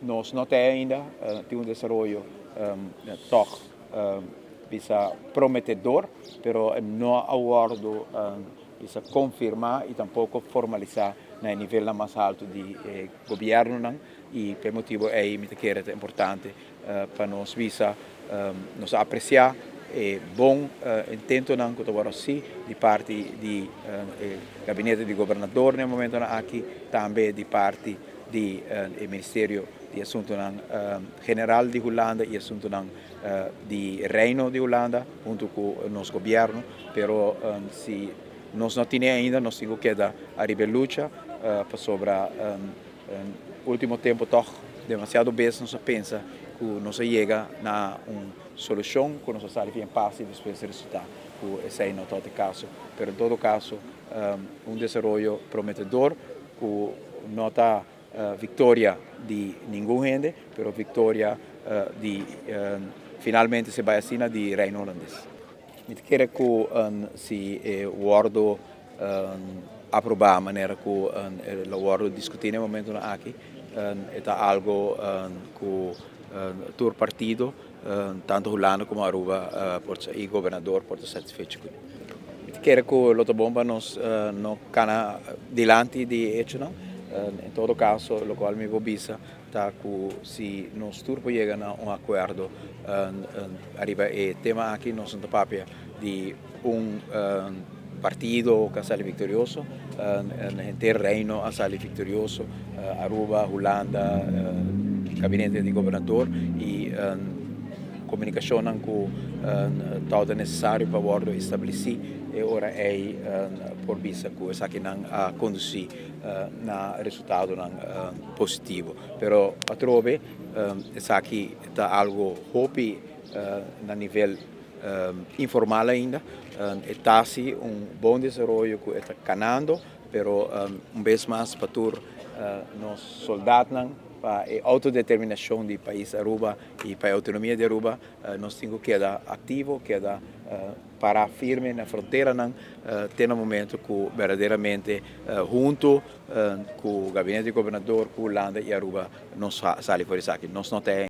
Nos no tin ainda, tin un desaroyo toch bisa prometedor, pero no a wordo bisa confirma y tampoco formalisa na nivel mas halto di gobierno, y pa e motibo ey mi kier ta importante pa nos bisa nos aprecia e bon intento nan cu awor si di parti di gabinete di gobernador na e momento aki, tambe di parti di Ministerio di Asunto General di Hulanda y Asunto di Reino di Hulanda hunto cu nos gobierno, pero si nos no tin ainda, nos tin cu keda ariba lucha pasobra ultimo tempo toch demasiado bes nos pensa cu nos yega na un solucion, cu nos sali en paz y despues resulta cu esey no ta e caso. Pero en todo caso, un desaroyo prometedor cu no ta victoria di ningun hende, pero victoria di finalmente si bay asina, di Reino Hulandes. Mi kier cu si wordo aproba manera cu e wordo discuti na e momento aki, ta algo cu tur partido, tanto Hulanda como Aruba y gobernador, por ta satisfecho cu. Mi kier cu lo ta bon pa nos no cana dilanti di hecho, no? En todo caso, lo cual mi por bisa ta cu si nos tur yega na un acuerdo ariba e tema aki, nos no papia di un partido cu a sali victorioso, henter Reino a sali victorioso, Aruba, Hulanda, gabinete di gobernador y comunicacion cu ta necesario pa wordo estableci y ora ey por bisa cu esaki nan a conduci na resultado positivo. Pero atrobe, esaki ta algo hopi na nivel informal ainda, ta un bon desaroyo cu ta canando, pero un bes mas pa tur nos soldadonan, pa e autodeterminacion di pais Aruba y pa e autonomia di Aruba, nos tin cu keda activo, keda para firme na frontera nan, te na momento cu berdaderamente hunto cu e gabinete di gobernador, cu Hulanda y Aruba, nos sali for di esaki. Nos no tin.